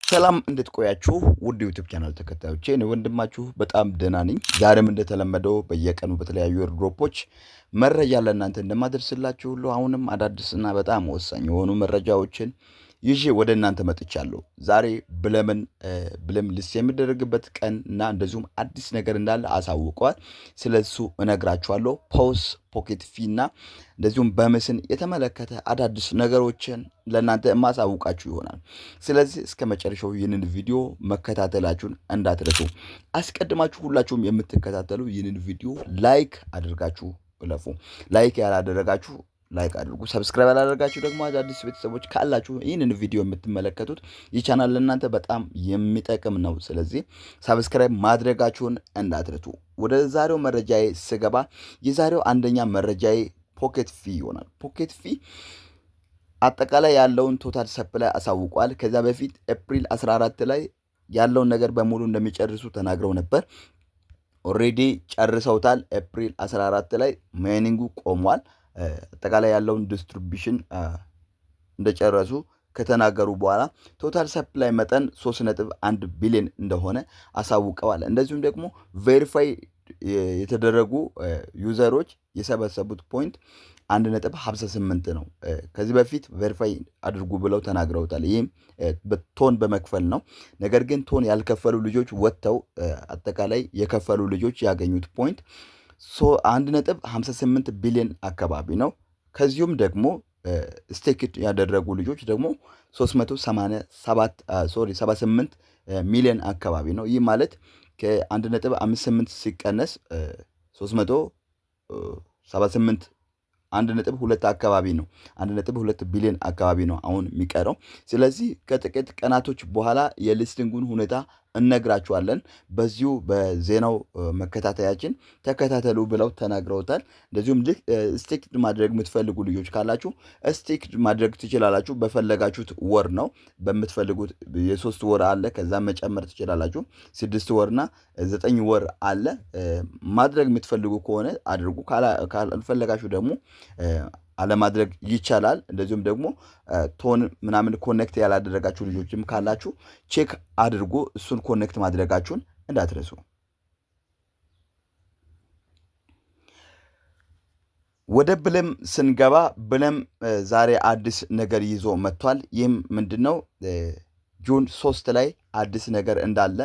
ሰላም፣ እንዴት ቆያችሁ? ውድ YouTube channel ተከታዮቼ፣ እኔ ወንድማችሁ በጣም ደህና ነኝ። ዛሬም እንደተለመደው በየቀኑ በተለያዩ airdrop ኦች መረጃ ለእናንተ እንደማደርስላችሁ ሁሉ አሁንም አዳዲስና በጣም ወሳኝ የሆኑ መረጃዎችን ይዤ ወደ እናንተ መጥቻለሁ። ዛሬ ብለም list የሚደረግበት ቀን እና እንደዚሁም አዲስ ነገር እንዳለ አሳውቀዋል። ስለሱ እነግራችኋለሁ። PAWS፣ PocketFi እና እንደዚሁም በምስን የተመለከተ አዳዲስ ነገሮችን ለእናንተ የማሳውቃችሁ ይሆናል። ስለዚህ እስከ መጨረሻው ይህንን ቪዲዮ መከታተላችሁን እንዳትረሱ። አስቀድማችሁ ሁላችሁም የምትከታተሉ ይህንን ቪዲዮ like አድርጋችሁ እለፉ። Like ያላደረጋችሁ like አድርጉ። Subscribe ያላደረጋችሁ ደግሞ አዳዲስ ቤተሰቦች ካላችሁ ይህንን ቪዲዮ የምትመለከቱት ይህ ቻናል ለእናንተ በጣም የሚጠቅም ነው። ስለዚህ subscribe ማድረጋችሁን እንዳትረሱ። ወደ ዛሬው መረጃዬ ስገባ የዛሬው አንደኛ መረጃዬ PocketFi ይሆናል። PocketFi አጠቃላይ ያለውን total supply አሳውቋል። ከዚያ በፊት ኤፕሪል 14 ላይ ያለውን ነገር በሙሉ እንደሚጨርሱ ተናግረው ነበር። Already ጨርሰውታል። ኤፕሪል 14 ላይ mining ኡ ቆሟል። አጠቃላይ ያለውን distribution እንደጨረሱ ከተናገሩ በኋላ total supply መጠን 3.1 ቢሊዮን እንደሆነ አሳውቀዋል። እንደዚሁም ደግሞ verify የተደረጉ user ኦች የሰበሰቡት point 1.58 ነው። ከዚህ በፊት verify አድርጉ ብለው ተናግረውታል። ይህም TON በመክፈል ነው። ነገር ግን TON ያልከፈሉ ልጆች ወጥተው አጠቃላይ የከፈሉ ልጆች ያገኙት point 1.58 ቢሊዮን አካባቢ ነው። ከዚሁም ደግሞ staked ያደረጉ ልጆች ደግሞ 387፣ sorry፣ 78 ሚሊዮን አካባቢ ነው። ይህ ማለት ከ1.58 ሲቀነስ 378 1.2 አካባቢ ነው። 1.2 ቢሊዮን አካባቢ ነው አሁን የሚቀረው። ስለዚህ ከጥቂት ቀናቶች በኋላ የ listing ኡን ሁኔታ እነግራችኋለን። በዚሁ በዜናው መከታተያችን ተከታተሉ ብለው ተናግረውታል። እንደዚሁም stake ማድረግ የምትፈልጉ ልጆች ካላችሁ stake ማድረግ ትችላላችሁ። በፈለጋችሁት ወር ነው፣ በምትፈልጉት የ3 ወር አለ፣ ከዛ መጨመር ትችላላችሁ። 6 ወርና 9 ወር አለ። ማድረግ የምትፈልጉ ከሆነ አድርጉ። ካልፈለጋችሁ ደግሞ አለማድረግ ይቻላል። እንደዚሁም ደግሞ TON ምናምን connect ያላደረጋችሁ ልጆችም ካላችሁ check አድርጉ። እሱን connect ማድረጋችሁን እንዳትረሱ። ወደ ብለም ስንገባ ብለም ዛሬ አዲስ ነገር ይዞ መጥቷል። ይህም ምንድን ነው? June 3 ላይ አዲስ ነገር እንዳለ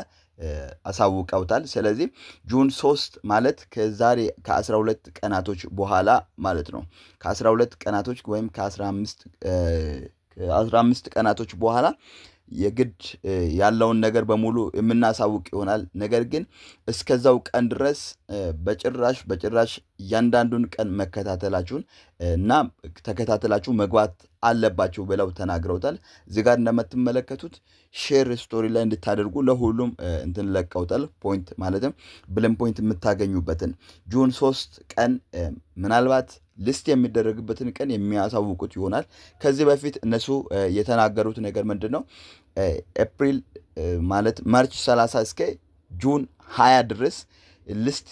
አሳውቀውታል። ስለዚህ June 3 ማለት ከዛሬ ከ12 ቀናቶች በኋላ ማለት ነው። ከ12 ቀናቶች ወይም ከ15 ቀናቶች በኋላ የግድ ያለውን ነገር በሙሉ የምናሳውቅ ይሆናል። ነገር ግን እስከዛው ቀን ድረስ በጭራሽ በጭራሽ እያንዳንዱን ቀን መከታተላችሁን እና ተከታተላችሁ መግባት አለባችሁ ብለው ተናግረውታል። እዚህ ጋር እንደምትመለከቱት share story ላይ እንድታደርጉ ለሁሉም እንትን ለቀውታል። Point ማለትም ብለም point የምታገኙበትን June 3 ቀን ምናልባት list የሚደረግበትን ቀን የሚያሳውቁት ይሆናል። ከዚህ በፊት እነሱ የተናገሩት ነገር ምንድን ነው? ኤፕሪል ማለት March 30 እስከ June 20 ድረስ list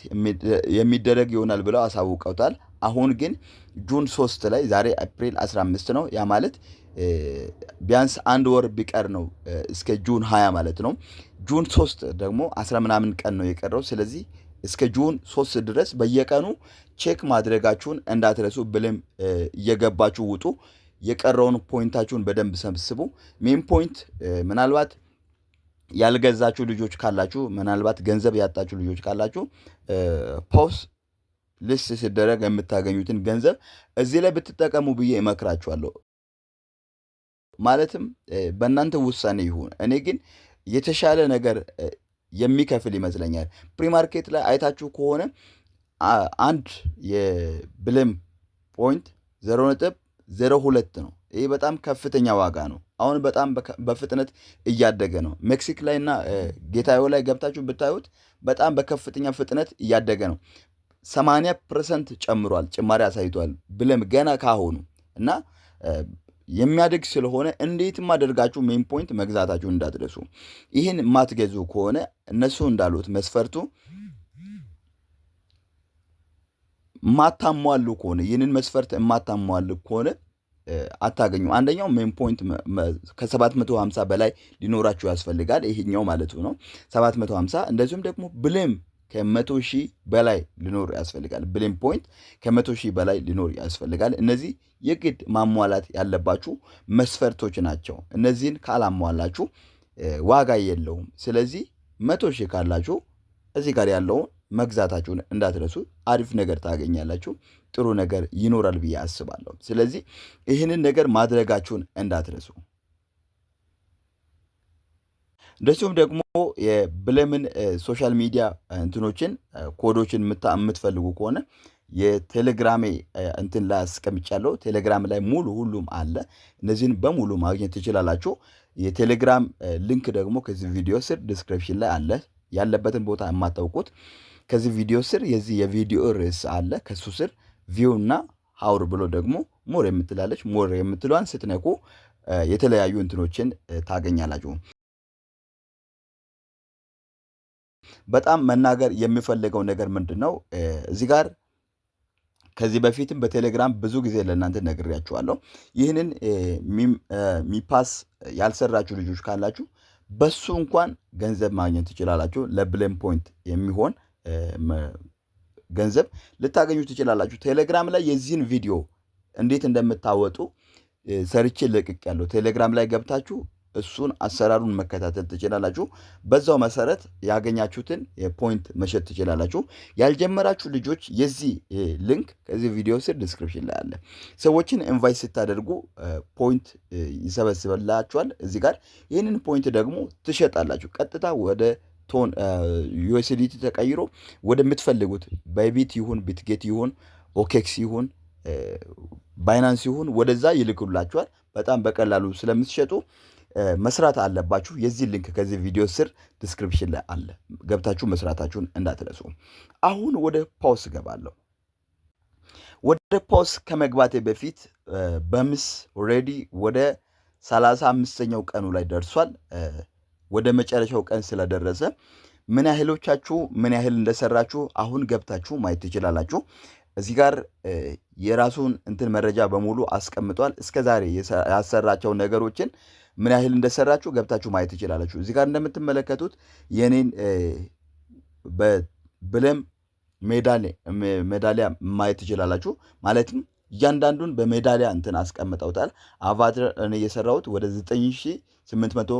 የሚደረግ ይሆናል ብለው አሳውቀውታል። አሁን ግን June 3 ላይ፣ ዛሬ ኤፕሪል 15 ነው። ያ ማለት ቢያንስ አንድ ወር ቢቀር ነው እስከ June 20 ማለት ነው። June 3 ደግሞ አስራ ምናምን ቀን ነው የቀረው። ስለዚህ እስከ June 3 ድረስ በየቀኑ check ማድረጋችሁን እንዳትረሱ። ብለም እየገባችሁ ውጡ። የቀረውን point ኣችሁን በደንብ ሰብስቡ። Meme point ምናልባት ያልገዛችሁ ልጆች ካላችሁ፣ ምናልባት ገንዘብ ያጣችሁ ልጆች ካላችሁ PAWS list ሲደረግ የምታገኙትን ገንዘብ እዚህ ላይ ብትጠቀሙ ብዬ እመክራችኋለሁ። ማለትም በእናንተ ውሳኔ ይሁን። እኔ ግን የተሻለ ነገር የሚከፍል ይመስለኛል። Premarket ላይ አይታችሁ ከሆነ አንድ የብለም point 0.02 ነው። ይህ በጣም ከፍተኛ ዋጋ ነው። አሁን በጣም በፍጥነት እያደገ ነው። MEXC ላይ እና Gate.io ላይ ገብታችሁ ብታዩት በጣም በከፍተኛ ፍጥነት እያደገ ነው። 80% ጨምሯል፣ ጭማሪ አሳይቷል። ብለም ገና ካሁኑ እና የሚያድግ ስለሆነ እንዴትም አድርጋችሁ meme point መግዛታችሁን እንዳትረሱ። ይህን የማትገዙ ከሆነ እነሱ እንዳሉት መስፈርቱ ማታሟሉ ከሆነ፣ ይህንን መስፈርት የማታሟሉ ከሆነ አታገኙ። አንደኛው meme point ከ750 በላይ ሊኖራችሁ ያስፈልጋል። ይሄኛው ማለቱ ነው 750። እንደዚሁም ደግሞ Blum ከ100,000 በላይ ሊኖር ያስፈልጋል። Blum point ከ100,000 በላይ ሊኖር ያስፈልጋል። እነዚህ የግድ ማሟላት ያለባችሁ መስፈርቶች ናቸው። እነዚህን ካላሟላችሁ ዋጋ የለውም። ስለዚህ 100,000 ካላችሁ እዚህ ጋር ያለውን መግዛታችሁን እንዳትረሱ። አሪፍ ነገር ታገኛላችሁ። ጥሩ ነገር ይኖራል ብዬ አስባለሁ። ስለዚህ ይህንን ነገር ማድረጋችሁን እንዳትረሱ። እንደዚሁም ደግሞ የ Blum ን social media እንትኖችን ኮዶችን የምትፈልጉ ከሆነ የቴሌግራሜ እንትን ላይ አስቀምጫለሁ። ቴሌግራም ላይ ሙሉ ሁሉም አለ። እነዚህን በሙሉ ማግኘት ትችላላችሁ። የቴሌግራም link ደግሞ ከዚህ ቪዲዮ ስር description ላይ አለ። ያለበትን ቦታ የማታውቁት ከዚህ ቪዲዮ ስር የዚህ የቪዲዮ ርዕስ አለ። ከሱ ስር view እና more ብሎ ደግሞ more የምትላለች፣ more የምትለዋን ስትነኩ የተለያዩ እንትኖችን ታገኛላችሁ። በጣም መናገር የሚፈልገው ነገር ምንድን ነው? እዚህ ጋር ከዚህ በፊትም በቴሌግራም ብዙ ጊዜ ለእናንተ ነግሬያችኋለሁ። ይህንን memepass ያልሰራችሁ ልጆች ካላችሁ በሱ እንኳን ገንዘብ ማግኘት ትችላላችሁ። ለ Blum point የሚሆን ገንዘብ ልታገኙ ትችላላችሁ። ቴሌግራም ላይ የዚህን ቪዲዮ እንዴት እንደምታወጡ ሰርቼ ለቅቄያለሁ። ቴሌግራም ላይ ገብታችሁ እሱን አሰራሩን መከታተል ትችላላችሁ። በዛው መሰረት ያገኛችሁትን የ point መሸጥ ትችላላችሁ። ያልጀመራችሁ ልጆች የዚህ link ከዚህ ቪዲዮ ስር description ላይ አለ። ሰዎችን invite ስታደርጉ point ይሰበስብላችኋል። እዚህ ጋር ይህንን point ደግሞ ትሸጣላችሁ። ቀጥታ ወደ ቶን USDT ተቀይሮ ወደምትፈልጉት Bybit ይሁን፣ Bitget ይሁን፣ OKX ይሁን፣ Binance ይሁን ወደዛ ይልኩላችኋል። በጣም በቀላሉ ስለምትሸጡ መስራት አለባችሁ። የዚህ link ከዚህ ቪዲዮ ስር description ላይ አለ። ገብታችሁ መስራታችሁን እንዳትረሱ። አሁን ወደ PAWS እገባለሁ። ወደ PAWS ከመግባቴ በፊት Bums already ወደ 35ኛው ቀኑ ላይ ደርሷል። ወደ መጨረሻው ቀን ስለደረሰ ምን ያህሎቻችሁ ምን ያህል እንደሰራችሁ አሁን ገብታችሁ ማየት ትችላላችሁ። እዚህ ጋር የራሱን እንትን መረጃ በሙሉ አስቀምጧል። እስከ ዛሬ ያሰራቸው ነገሮችን ምን ያህል እንደሰራችሁ ገብታችሁ ማየት ትችላላችሁ። እዚህ ጋር እንደምትመለከቱት የኔን በ Blum ሜዳሊያ ማየት ትችላላችሁ። ማለትም እያንዳንዱን በሜዳሊያ እንትን አስቀምጠውታል። Avatar እኔ የሰራሁት ወደ 9800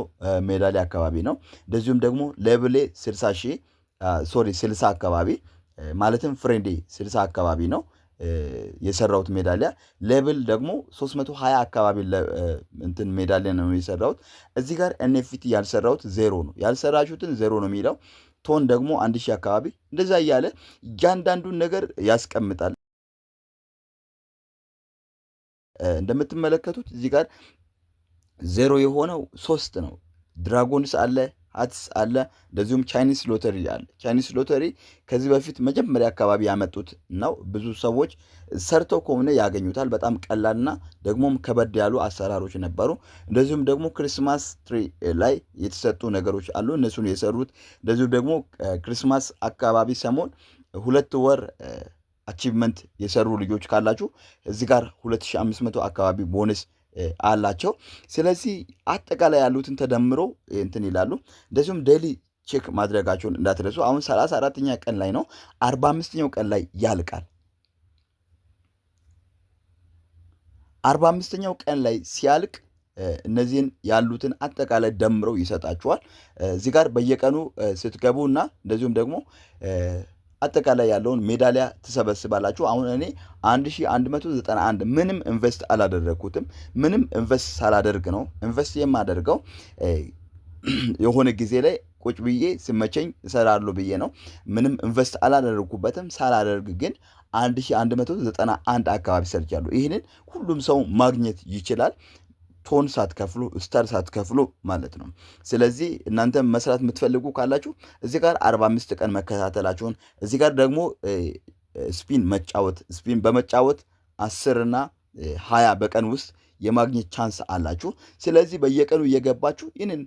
ሜዳሊያ አካባቢ ነው። እንደዚሁም ደግሞ level ኤ 60 ሺህ፣ sorry፣ 60 አካባቢ፣ ማለትም friend ኤ 60 አካባቢ ነው የሰራሁት ሜዳሊያ። Level ደግሞ 320 አካባቢ እንትን ሜዳሊያ ነው የሰራሁት። እዚህ ጋር NFT ያልሰራሁት ዜሮ ነው። ያልሰራችሁትን ዜሮ ነው የሚለው። ቶን ደግሞ 1000 አካባቢ እንደዛ እያለ እያንዳንዱን ነገር ያስቀምጣል። እንደምትመለከቱት እዚህ ጋር ዜሮ የሆነው ሶስት ነው። Dragons አለ፣ Hats አለ፣ እንደዚሁም Chinese lottery አለ። Chinese lottery ከዚህ በፊት መጀመሪያ አካባቢ ያመጡት ነው። ብዙ ሰዎች ሰርተው ከሆነ ያገኙታል። በጣም ቀላልና ደግሞም ከበድ ያሉ አሰራሮች ነበሩ። እንደዚሁም ደግሞ Christmas tree ላይ የተሰጡ ነገሮች አሉ። እነሱን የሰሩት፣ እንደዚሁም ደግሞ Christmas አካባቢ ሰሞን 2 ወር achievement የሰሩ ልጆች ካላችሁ እዚህ ጋር 2500 አካባቢ ቦነስ አላቸው። ስለዚህ አጠቃላይ ያሉትን ተደምሮ እንትን ይላሉ። እንደዚሁም daily check ማድረጋቸውን እንዳትረሱ። አሁን 34ኛ ቀን ላይ ነው፣ 45ኛው ቀን ላይ ያልቃል። 45ኛው ቀን ላይ ሲያልቅ እነዚህን ያሉትን አጠቃላይ ደምረው ይሰጣችኋል። እዚህ ጋር በየቀኑ ስትገቡ እና እንደዚሁም ደግሞ አጠቃላይ ያለውን ሜዳሊያ ትሰበስባላችሁ። አሁን እኔ 1191 ምንም invest አላደረግኩትም። ምንም invest ሳላደርግ ነው። Invest የማደርገው የሆነ ጊዜ ላይ ቁጭ ብዬ ሲመቸኝ እሰራለሁ ብዬ ነው። ምንም invest አላደረግኩበትም። ሳላደርግ ግን 1191 አካባቢ ሰርቻለሁ። ይህንን ሁሉም ሰው ማግኘት ይችላል። ቶን ሳትከፍሉ፣ star ሳትከፍሉ ማለት ነው። ስለዚህ እናንተ መስራት የምትፈልጉ ካላችሁ እዚህ ጋር 45 ቀን መከታተላችሁን፣ እዚህ ጋር ደግሞ spin መጫወት፣ spin በመጫወት 10 እና 20 በቀን ውስጥ የማግኘት chance አላችሁ። ስለዚህ በየቀኑ እየገባችሁ ይህንን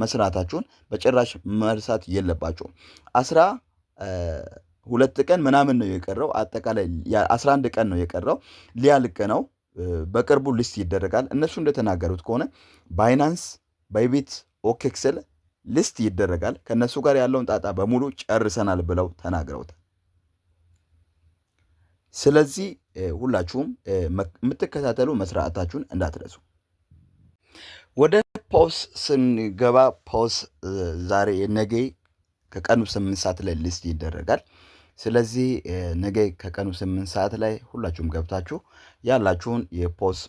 መስራታችሁን በጭራሽ መርሳት የለባችሁም። 12 ቀን ምናምን ነው የቀረው። አጠቃላይ 11 ቀን ነው የቀረው፣ ሊያልቅ ነው። በቅርቡ list ይደረጋል። እነሱ እንደተናገሩት ከሆነ Binance፣ Bybit፣ OKX list ይደረጋል። ከእነሱ ጋር ያለውን ጣጣ በሙሉ ጨርሰናል ብለው ተናግረውታል። ስለዚህ ሁላችሁም የምትከታተሉ መስራታችሁን እንዳትረሱ። ወደ PAWS ስንገባ PAWS ዛሬ ነገ ከቀኑ 8 ሰዓት ላይ list ይደረጋል። ስለዚህ ነገ ከቀኑ 8 ሰዓት ላይ ሁላችሁም ገብታችሁ ያላችሁን የ PAWS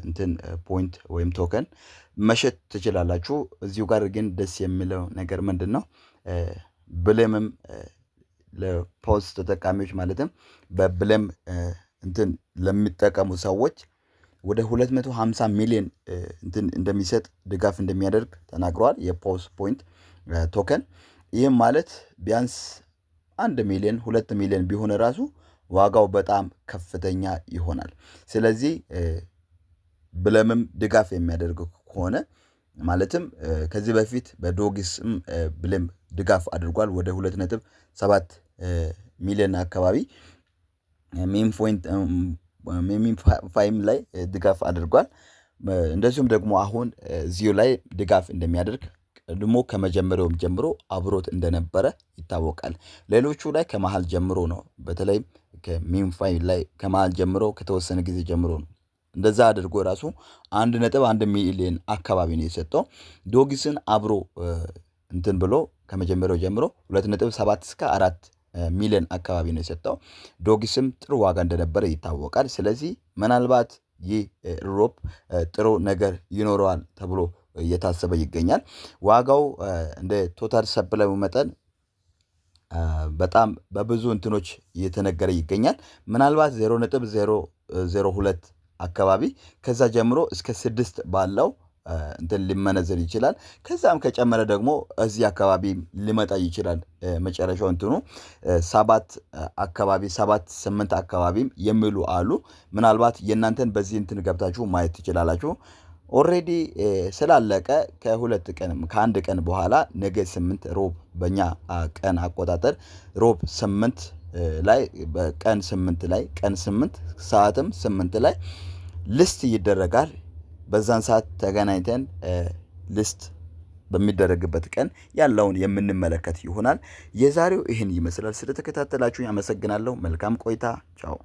እንትን point ወይም token መሸጥ ትችላላችሁ። እዚሁ ጋር ግን ደስ የሚለው ነገር ምንድን ነው? Blum ም ለ PAWS ተጠቃሚዎች፣ ማለትም በ Blum እንትን ለሚጠቀሙ ሰዎች ወደ 250 ሚሊዮን እንትን እንደሚሰጥ፣ ድጋፍ እንደሚያደርግ ተናግረዋል። የ PAWS point token ይህም ማለት ቢያንስ 1 ሚሊዮን፣ 2 ሚሊዮን ቢሆን ራሱ ዋጋው በጣም ከፍተኛ ይሆናል። ስለዚህ Blum ም ድጋፍ የሚያደርግ ከሆነ፣ ማለትም ከዚህ በፊት በ Dogs ም Blum ድጋፍ አድርጓል። ወደ 2.7 ሚሊዮን አካባቢ MemeFi ም ላይ ድጋፍ አድርጓል። እንደዚሁም ደግሞ አሁን እዚሁ ላይ ድጋፍ እንደሚያደርግ ቀድሞ ከመጀመሪያውም ጀምሮ አብሮት እንደነበረ ይታወቃል። ሌሎቹ ላይ ከመሃል ጀምሮ ነው። በተለይ ከ MemeFi ላይ ከመሃል ጀምሮ፣ ከተወሰነ ጊዜ ጀምሮ ነው። እንደዛ አድርጎ ራሱ 1.1 ሚሊዮን አካባቢ ነው የሰጠው። Dogs ን አብሮ እንትን ብሎ ከመጀመሪያው ጀምሮ 2.7 እስከ 4 ሚሊዮን አካባቢ ነው የሰጠው። Dogs ም ጥሩ ዋጋ እንደነበረ ይታወቃል። ስለዚህ ምናልባት ይህ airdrop ጥሩ ነገር ይኖረዋል ተብሎ እየታሰበ ይገኛል። ዋጋው እንደ total supply ው መጠን በጣም በብዙ እንትኖች እየተነገረ ይገኛል። ምናልባት 0.002 አካባቢ፣ ከዛ ጀምሮ እስከ 6 ባለው እንትን ሊመነዘር ይችላል። ከዛም ከጨመረ ደግሞ እዚህ አካባቢ ሊመጣ ይችላል። መጨረሻው እንትኑ 7 አካባቢ፣ 7፣ 8 አካባቢም የሚሉ አሉ። ምናልባት የእናንተን በዚህ እንትን ገብታችሁ ማየት ትችላላችሁ። Already ስላለቀ ከ2 ቀን፣ ከአንድ ቀን በኋላ ነገ 8፣ ሮብ፣ በእኛ ቀን አቆጣጠር ሮብ 8 ላይ፣ በቀን 8 ላይ፣ ቀን 8 ሰዓትም 8 ላይ list ይደረጋል። በዛን ሰዓት ተገናኝተን list በሚደረግበት ቀን ያለውን የምንመለከት ይሆናል። የዛሬው ይህን ይመስላል። ስለተከታተላችሁ አመሰግናለሁ። መልካም ቆይታ። ቻው።